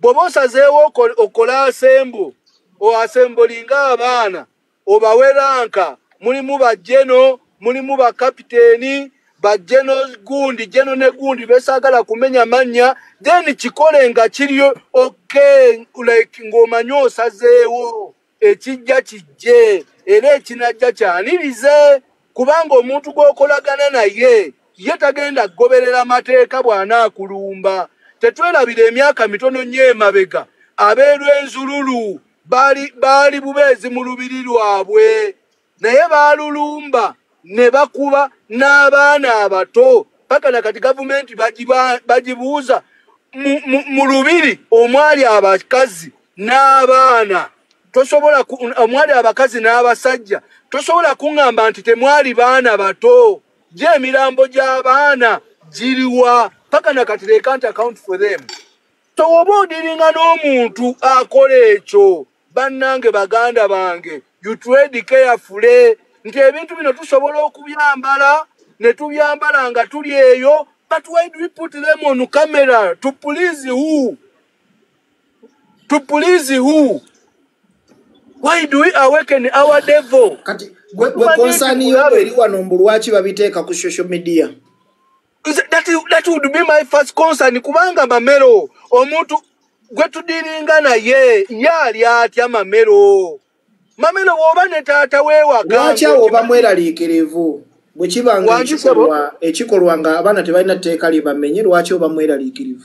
Bw'oba osazeewo okola assemble, oassemblinga abaana, obawe rank, mulimu bajeno, mulimu bakapiteeni, bajeno gundi, jeno ne gundi, besaagala kumenya mannya, then kikole nga kiri okay, like ng'omanyi osazeewo ekijja kijje era ekinajja kyanirize, kubanga omuntu gw'okolagana naye ye tagenda kugoberera mateeka bw'anaakulumba. Tetwerabira emyaka mitono nnyo emabega, abeerwenzululu baali bubeezi mu lubiri lwabwe, naye baalulumba ne bakuba n'abaana abato. Paka nakati gavumenti bagibuuza mu lubiri omwali abakazi n'abaana, tosobola omwali abakazi n'abasajja, tosobola kuŋŋamba nti temwali baana bato. Gye emirambo gy'abaana giriwa? Paka nakati they can't account for them. So oba odiringa n'omuntu akola ekyo, bannange baganda bange, you trade carefully nti ebintu bino tusobola okubyambala ne tubyambala nga tuli eyo, but why do we put them on camera? To please who? To please who? Why do we awaken our devil? Kati gwe concern yo eri wano mbu lwaki babiteeka ku social media? That would be my first concern, kubanga Mamero omuntu gwe tudiringa naye yali atya Mamero. Mamero bw'oba ne taata weewaka, lwaki awo oba mweraliikirivu? Bwe kiba nga ekikolwa nga abaana tebalina tteeka lye bamenye, lwaki oba mweraliikirivu?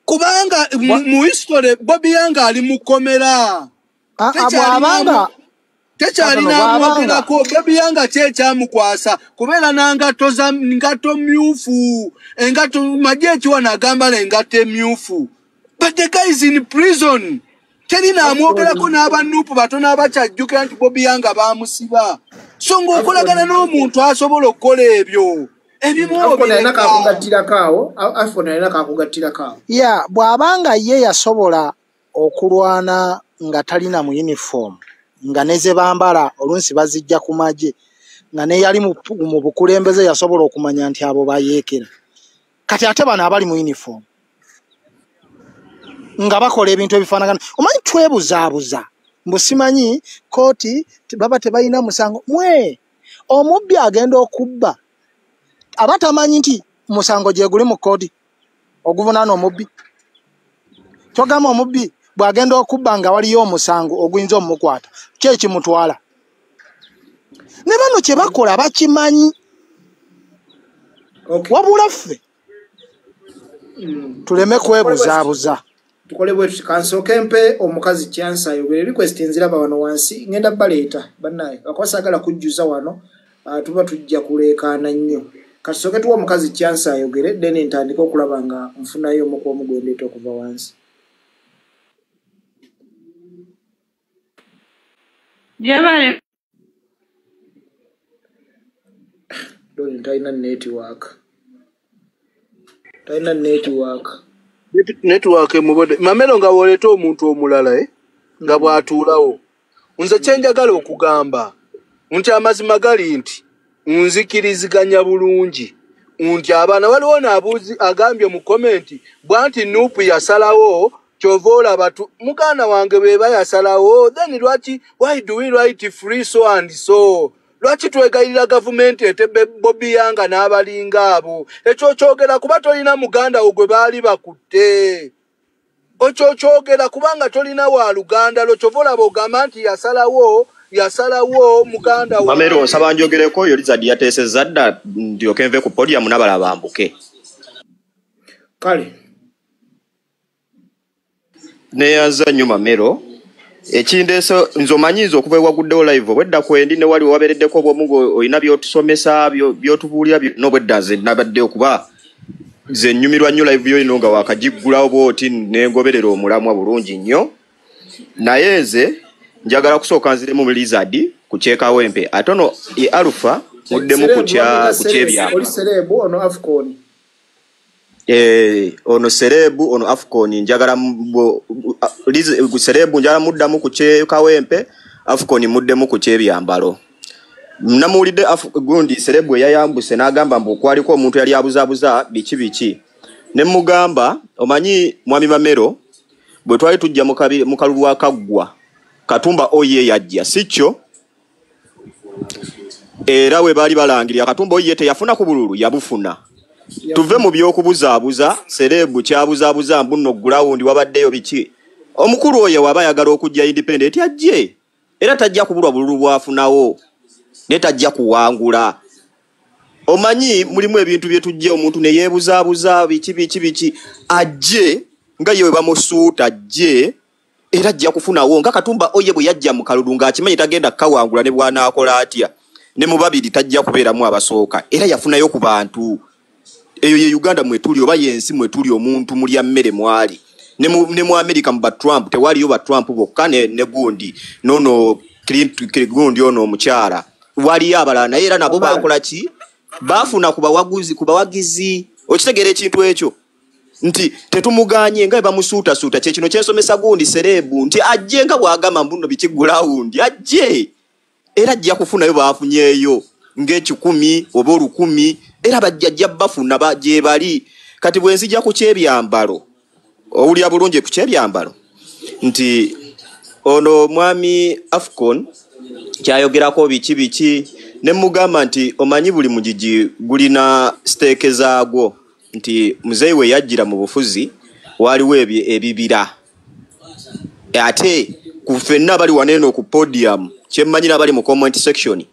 Kubanga mu history Bobi Young ali mu kkomera. Tekyalina amwogerako. Bobi Young ki ekyamukwasa kubeera n'engatto za ngatto myufu, engatto majje ekiwana agambala engatto emyufu, but the guy is in prison. Teri naamwogerako n'abanuupu batono abakyajjukira nti Bobi Young baamusiba. So ng'okolagana n'omuntu asobola okukola ebyo ebimu obireka. Ya bw'abanga ye yasobola okulwana nga talina mu uniform, nga ne ze bambala olunsi bazijja ku magye, nga ne yali mu bukulembeze yasobola okumanya nti abo bayeekera. Kati ate bano abali mu uniform nga bakola ebintu ebifaanagana, omanyi twebuzaabuza mbu simanyi kooti baba tebalina musango. Mwe omubbi agenda okubba aba tamanyi nti musango gye guli mu kooti oguvunaana omubbi. Kyogamba omubbi bw'agenda okubba nga waliyo omusango oguyinza omukwata, ki ekimutwala? Ne bano kye bakola bakimanyi. Wabula ffe tuleme kwebuzaabuza. Tukole bwe tuti, kansooke mpe omukazi chance ayogere. Request nziraba wano wansi, ngenda baleeta bannaye, bakuba saagala kujjuza wano, tuba tujja kuleekaana nnyo. Kasooke tuwa omukazi chance ayogere, then ntandike okulaba nga nfunayo omu ku omu gwe ndeeta okuva wansi. Jebale. Doni talina network. Talina network. Network emubodde. Mamero nga bw'oleeta omuntu omulala nga bw'atuulawo. Nze kye njagala okugamba nti amazima gali nti nzikiriziganya bulungi nti abaana waliwo n'abuuzi agambye mu komenti bwanti Nuupu yasalawo, kyova olaba muganda wange bw'eba yasalawo, then lwaki why do we write free so and so? Lwaki twegayirira gavumenti etebbe Bobi Young n'abalinga abo? Ekyo kyogera kuba tolina muganda wo gwe baali bakutte. Ekyo kyogera kubanga tolina wa luganda lwo, kyova olaba ogamba nti yasalawo muganda wo. Mamero nsaba njogereko, oyo Lizard yateesezza dda ndyoke nve ku podium n'abalala bambuke. Kale. Neyanza nnyo Mamero. Ekindeeso nze omanyiiza okuva ewaguddewo live obwedda kwendi ne wali wabeereddeko obwomu olina by'otusomesa by'otubuulira byonna obwedda nze nabadde okuba nze nnyumirwa nnyo live yo ino nga wakagiggulawo bw'oti ne ngoberera omulamwa bulungi nnyo. Naye nze njagala kusooka nziremu mu Lizard ku kyekawempe, ate ono ye Alpha muddemu ku kyebyama. Oli Serebu ono Afcon. Ono Serebu ono Afcon njagala Serebu njagala muddamu ku kyekawempe, Afcon muddemu ku kyebyambalo. Namuwulidde gundi Serebu eyayambuse n'agamba mbu kwaliko omuntu yali abuzaabuza biki biki. Ne mugamba omanyi mwami Mamero bwe twali tujja mu kalulu akaggwa Katumba oye yajja si kyo? Era we baali balangirira Katumba oye teyafuna ku bululu yabufuna. Tuve mu by'okubuzaabuza Serebu kyabuzaabuza mbu nno gulawundi wabaddeyo biki. Omukulu oyo waba ayagala okujja independent ajje, era tajja kubulwa bululu bwafunawo, naye tajja kuwangula. Omanyi mulimu ebintu bye tujja omuntu ne yeebuzaabuza biki biki biki, ajje nga ye we bamusuuta ajje, era ajja kufunawo nga Katumba oye bwe yajja mu kalulu ng'akimanyi tagenda kukawangula ne bw'anaakola atya, ne mu babiri tajja kubeeramu abasooka, era yafunayo ku bantu. Eyo ye Uganda mwetuli oba yensi mwetuli, omuntu mulya mmere mwali. Ne mu America mu ba Trump tewaliyo ba Trump bokka ne gundi nono Clinton gundi ono omukyala waliyo abalala, naye era nabo bakola ki? Bafuna ku bawagizi. Okitegeera ekintu ekyo nti tetumuganye nga bamusuutasuuta. Kye kino kyensomesa gundi serebu nti ajje nga bw'agamba mbuno biki gulawundi ajje, era ajja kufunayo baafunyeeyo ng'ekikumi oba 1,000, era bajjajja bafuna gye bali. Kati bwe nzija ku kyebyambalo, owulira bulungi ku kyebyambalo nti ono mwami Afcon kyayogerako biki biki, ne mugamba nti omanyi buli mugigi gulina siteeke zaagwo, nti muzeeyi we yajjira mu bufuzi waliwo ebibira, ate ku ffenna bali wano eno ku podium kyemmanyira abali mu comment section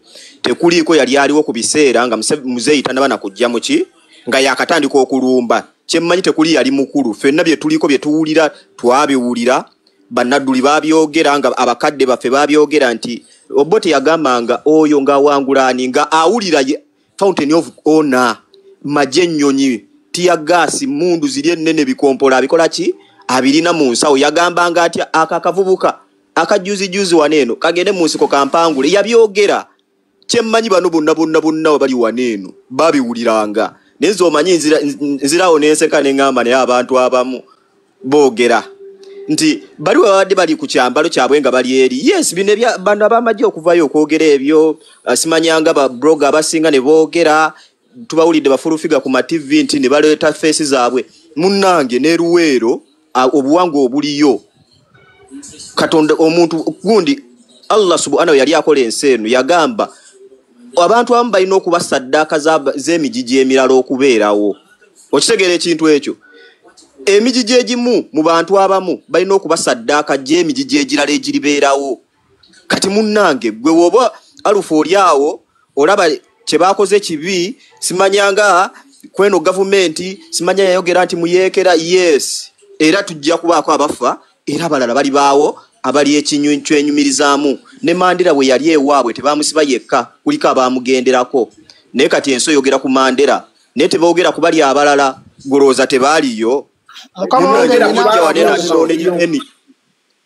tekuliiko yali aliwo ku biseera nga muzeeyi tannaba na kujja muki nga yakatandika okulumba. Kyemmanyi tekuli yali mukulu, ffenna bye tuliko bye tuwulira twabiwulira, bannadduli babyogera nga abakadde baffe babyogera nti Obote yagambanga oyo ng'awangulaani nga awulira fountain of honor, magye ennyonyi, tear gas, mundu ziri ennene, bikompola abikola ki abirina mu nsawo. Yagambanga atya aka akavubuka akajuzijuzi wano eno kagende mu nsiko kampangule. Yabyogera. Kyemmanyi bano bonna bonna bonna bali wano eno babiwuliranga, naye nze omanyi nzirawo n'enseka ne ŋŋamba naye abantu abamu boogera nti bali babadde bali ku kyambalo kyabwe nga bali eri. Yes, bino bano abamagye okuvayo okwogera ebyo, simanyanga ba blogger abasinga ne boogera, tubawulidde bafulufiga ku ma TV nti ne baleeta feesi zaabwe. Munnange ne Luweero obuwangwa obuliyo Katonda omuntu gundi Allah subhanahu yali akola ensi eno yagamba abantu abamu balina okuba saddaaka z'emigigi emirala okubeerawo. Okitegeera ekintu ekyo? Emigigi egimu mu bantu abamu balina okuba saddaaka gy'emigigi egirala egiribeerawo. Kati munnange gwe woba alufu oli awo olaba kye baakoze kibi, simanyanga kweno gavumenti simanya yayogera nti muyeekera. Yes, era tujja kubaako abafa, era abalala balibaawo abali ekyenyumirizaamu. Ne Mandela bwe yali ewaabwe tebamusiba yekka, kuliko abamugenderako. Naye kati ensi oyogera ku Mandela naye teboogera ku bali abalala, golowooza tebaaliyo.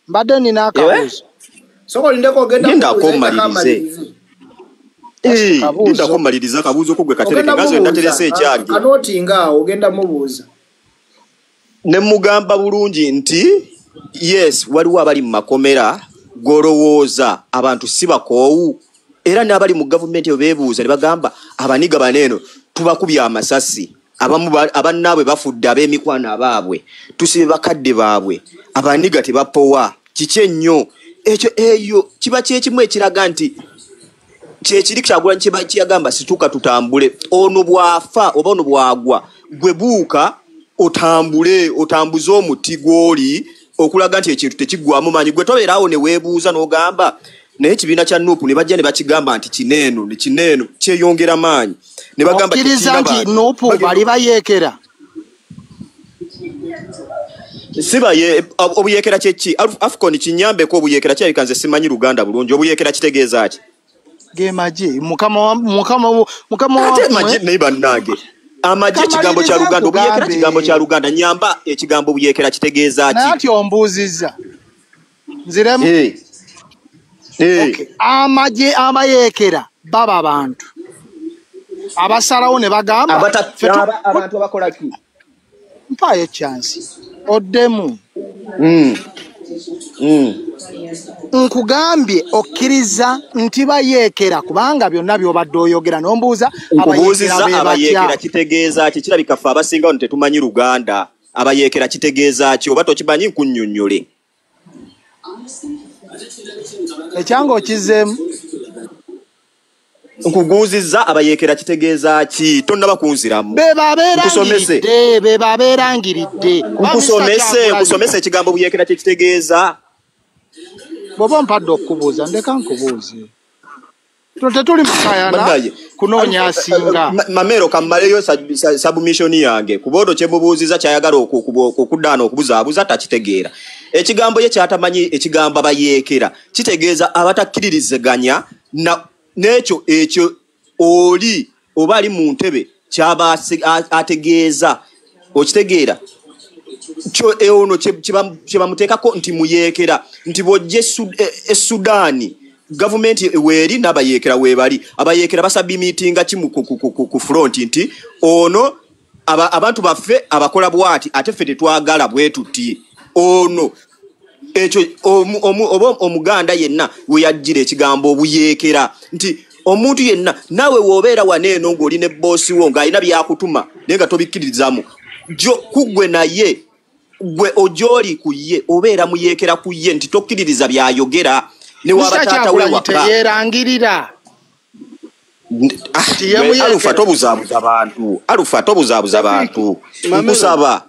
Mbadde nina akabuuzo. Lindako mmalirize. Lindako mmalirize akabuuzo ko gwe katereke nga nze naterese ekyange. Kanootinga awo ogenda mubuuza. Ne mugamba bulungi nti yes, waliwo abali mu makomera golowooza abantu si bakoowu, era n'abali mu gavumenti beebuuza ne bagamba abaniga bano eno tubakubye amasasi, abamu abannaabwe bafudde, ab'emikwano abaabwe tusibe bakadde baabwe, abaniga tebapowa. Kiki ennyo ekyo? Eyo kiba kyekimu ekiraga nti kyekiri Kyagulanyi kyeyagamba situka tutambule. Ono bw'afa oba ono bw'agwa, gwe buuka otambule, otambuze omuti gw'oli okulaga nti ekintu tekiggwamu maanyi. Gwe tobeeraawo ne weebuuza n'ogamba naye ekibiina kya NUP ne bajja ne bakigamba nti kineeno ne kineeno kyeyongera maanyi, ne bagamba okkiriza nti NUP bali bayeekera. Sibaye obuyeekera kyeki? Afcon kinyambeko obuyeekera kirabika nze simanyi Luganda bulungi. Obuyeekera kitegeeza ki? Ge magye mukama ate magye naye bannange amagye kigambo kya Luganda, obuyeekera kigambo kya Luganda. Nyamba ekigambo obuyeekera kitegeeza ki? Naye ati ombuuzizza nziremu. Amagye abayeekera baba bantu abasalawo ne bagamba abantu abakola ki? Mpaayo chance oddemu. Nkugambye okkiriza nti bayeekera kubanga byonna by'obadde oyogera n'ombuuza abayeekera kitegeeza ki? Kirabika ffe abasinga wano tetumanyi Luganda. Abayeekera kitegeeza ki? Oba tokimanyi nkunnyonnyole. Ekyange okizzeemu. Nkuguuzizza abayeekera kitegeeza ki? Tonnaba kunziramu. Be babeerangiridde. Nkusomese ekigambo buyeekera kye kitegeeza. Bw'oba ompadde okukubuuza ndeka nkubuuze. Tetuli mukayana kunoonya asinga. Mamero kammaleyo submission yange kuba ono kye mubuuzizza kyayagala okuddaana okubuzaabuza takitegeera. Ekigambo ye kyatamanyi ekigambo abayeekera kitegeeza abatakkiririziganya n'ekyo ekyo oli oba ali mu ntebe kyaba ategeeza okitegeera ono kyebamuteekako nti muyeekera nti bw'ojja e Sudaani gavumenti weeri n'abayeekera weebali abayeekera basabimitinga ki ku front nti ono abantu baffe abakola bwati ate ffe tetwagala bwe tuti ono ekyo oba omuganda yenna we yajjira ekigambo obuyeekera nti omuntu yenna naawe w'obeera wano eno ng'oli ne bboosi wo ng'alina byakutuma naye nga tobikkiririzaamu kuggwe naye gwe ogyoli ku ye obeera muyeekera ku ye nti tokkiririza byayogera ne waba taata we waka teyerangirira. Alufa tobuzaabuza bantu, Alufa tobuzaabuza bantu, nkusaba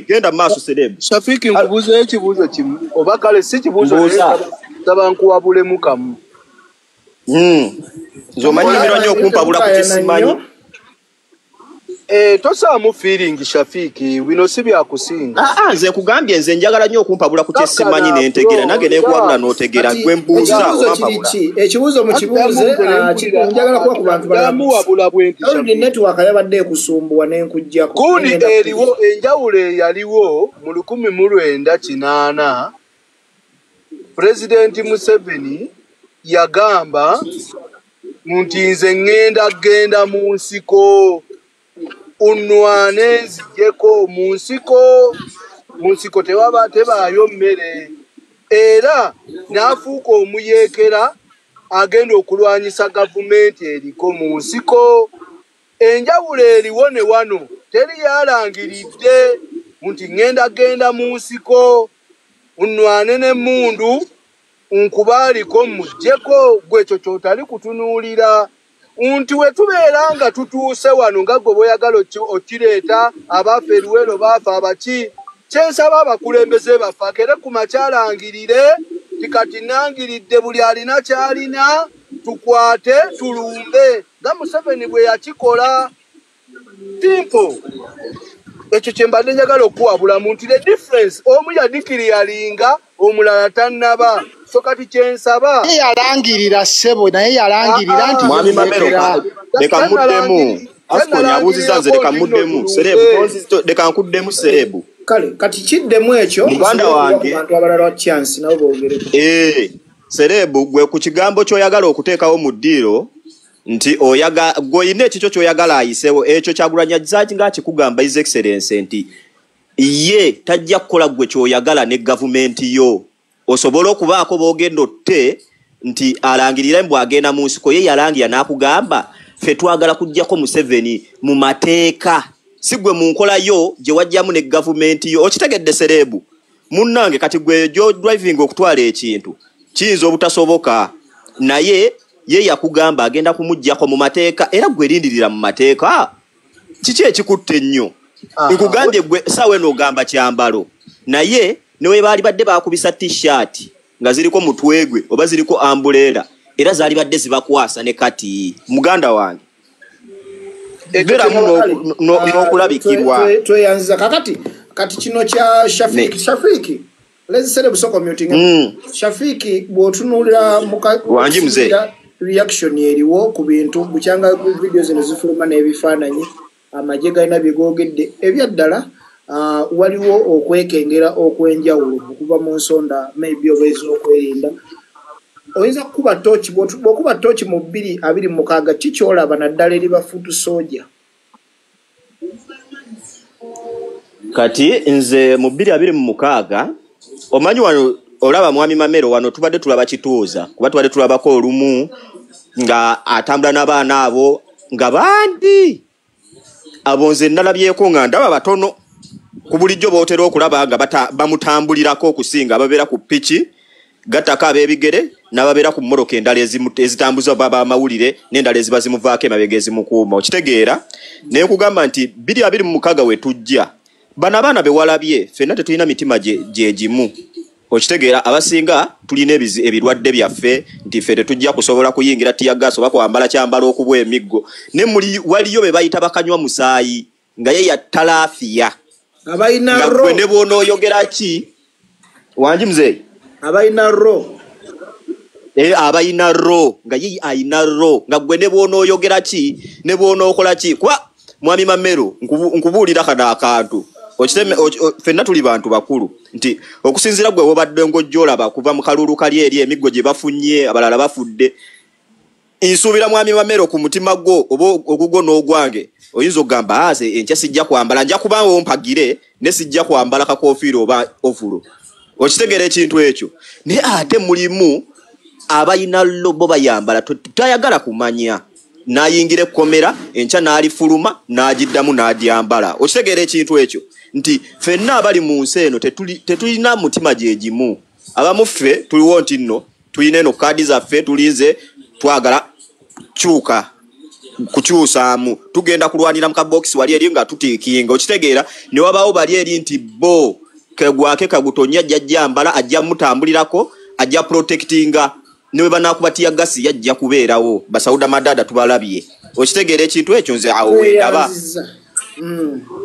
genda mu maaso Serebu. Shafiki nkubuuza ekibuuzo kimu oba kale si kibuuzo nsaba nkuwabulemu kamu. Nze omanyi nyumirwa nnyo okumpabula ku kyesimanyi. Tosaamu feeling Shafiki, bino si byakusinga. Nze nkugambye nze njagala nnyo okumpabula ku kyesimanyi nentegeera nange nekuwabula n'otegeera gwe mbuuza obampabula. Ekibuuzo mukibuuze njagala kuba ku bantu balala. Muwabula bwe nti Shafiiki. Network yabadde ekusumbuwa n'enkuggyako. Gundi eriwo enjawulo eyaliwo mu 1980 Pulezidenti Museveni yagamba nti nze ŋŋenda genda mu nsiko. Unwane nzijeko mu nsiko tewaba tebaayo mmere era n'afuuka omuyeekera agenda okulwanyisa gavumenti eriko mu nsiko. Enjawulo eriwo ne wano teri yalangiridde nti ŋŋenda genda mu nsiko unwane n'emmundu nkubaaliko muggyeko gwe ekyo ky'otali kutunuulira. Nti we tubeera nga tutuuse wano nga gwe bw'oyagala okireeta abaafa eruwero baafa abaki kyensaba abakulembeze baffe akere ku makyalangirire ti kati nangiridde buli alina ky'alina tukwate tulumbe nga Museveni bwe yakikola. Simple. Ekyo kye mbadde njagala okuwabulamu nti the difference omu yadikiriyalinga omulala tannaba. So kati kyensaba naye yalangirira ssebo naye yalangirira nti Mwami Mamero leka muddemu Afcon abuuziza nze leka muddemu Serebu leka nkuddemu Serebu. Kale kati kiddemu ekyo muganda wange abantu abalala chance nabo boogereko. Serebu gwe ku kigambo ky'oyagala okuteekawo mu ddiiro nti oyaga gwe ekikyo ky'oyagala ayiseewo ekyo Kyagulanyi zaaki ng'akikugamba His Excellency nti ye tajja kukola gwe ky'oyagala ne gavumenti yo osobola okubaako boogenda otte nti alangirira mbu agenda mu nsiko ye yalangira n'akugamba ffe twagala kuggyako Museveni mu mateeka si gwe mu nkola yo gye wajjamu ne gavumenti yo. Okitegedde Serebu munnange kati gwe gyo driving okutwala ekintu kiyinza obutasoboka naye ye yakugamba agenda kumuggyako mu mateeka era gwe lindirira mu mateeka kiki ekikutte ennyo. Nkugambye gwe saawa eno ogamba kyambalo naye ne we baali badde baakubisa t-shirt nga ziriko mutwe gwe oba ziriko ambuleera era zaali badde zibakwasa ne kati muganda wange beeramu n'okulabikirwa. Tweyanziza kakati kati kino kya Shafiki. Shafiki let's say busoko muting. Shafiki bw'otunuulira wangi mzee reaction eriwo ku bintu bukyanga video zino zifuluma n'ebifaananyi amagye galina bye googedde ebyaddala. Waliwo okwekengera okwenjawulo okuva mu nsonda maybe oba ez'okwerinda. Oyinza kukuba tooki bw'okuba tooki mu 2026 ki ky'olaba naddala eri ba foot soldier? Kati nze mu 2026 omanyi wano olaba Mwami Mamero wano tubadde tulaba kituuza kuba tubadde tulabako olumu nga atambula n'abaana abo nga bandi abo nze nalabyeko nga ndaba batono ku bulijjo bootera okulaba nga bamutambulirako okusinga ababeera ku piki gattako ab'ebigere n'ababeera ku mmotoka endala ezitambuza bamawulire n'endala eziba zimuvaako emabega ezimukuuma. Okitegeera naye nkugamba nti 2026 we tujja bano abaana be walabye ffenna tetulina mitima gye gimu. Okitegeera abasinga tulina ebirwadde byaffe nti ffe tetujja kusobola kuyingira tiyagaasi oba kwambala kyambalo okubwa emiggo ne muli waliyo be bayita bakanywa musaayi nga ye yatalaafiya abalina ro ne bw'onooyogera ki wangi mzee abalina ro abalina ro nga ye ayina ro nga gwe ne bw'onooyogera ki ne bw'onookola ki kuba Mwami Mamero, nkubuulira kano akantu. Ffenna tuli bantu bakulu nti okusinziira gwe wobadde ng'ojja olaba kuva mu kalulu kali eri emiggo gye bafunye, abalala bafudde. Nsuubira Mwami Mamero ku mutima gwo oba ogugwo n'ogwange oyinza okugamba aze enkya sijja kwambala, nja kubanga ompagire ne sijja kwambala kakofiira oba ovulo. Okitegeera ekintu ekyo? Naye ate mulimu abalina lobo bayambala tayagala kumanya, n'ayingira ekkomera enkya n'alifuluma n'agiddamu n'agyambala. Okitegeera ekintu ekyo nti ffenna abali mu nsi eno tetulina mutima gye gimu. Abamu ffe tuliwo nti nno tulina eno kaadi zaffe, tulinze twagala kyuka kukyusaamu, tugenda kulwanira mu kabokisi wali eri nga tutiikinga. Okitegeera? Ne wabaawo bali eri nti bo kegwake kagutonya ajja jambala, ajja mutambulirako, ajja protectinga, ne bwe banaakuba tiyagasi yajja kubeerawo. Basauda Madada tubalabye. Okitegeera ekintu ekyo? Nze awo wendaba.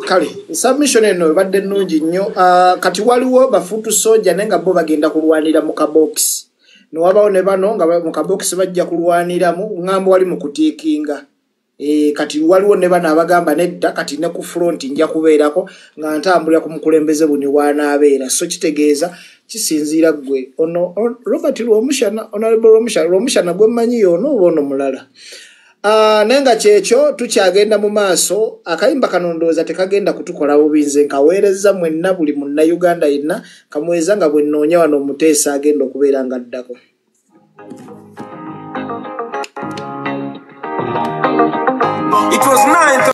Kale submission eno ebadde nnungi nnyo. Kati waliwo bafuutu soja naye nga bo bagenda kulwanira mu kabokisi, newabawo ne bano nga mu kabokisi bajja kulwaniramu ŋŋamba wali mu kutiikinga. Kati waliwo ne bano abagamba nedda, kati ne ku front nja kubeerako nga ntambulira ku mukulembeze buni w'anaabeera. So kitegeeza kisinziira ggwe ono Robert Rwomushana, Honorable Rwomushana gwe mmanyi y'ono oba ono mulala. Naye nga kyekyo tukyagenda mu maaso. Akayimba kano ndowooza tekagenda kutukola bubi, nze nkaweereza mwenna buli munnayuganda yenna kamuweeza nga bwe nnoonya wano omuteesa agenda okubeera nga addako. It was 9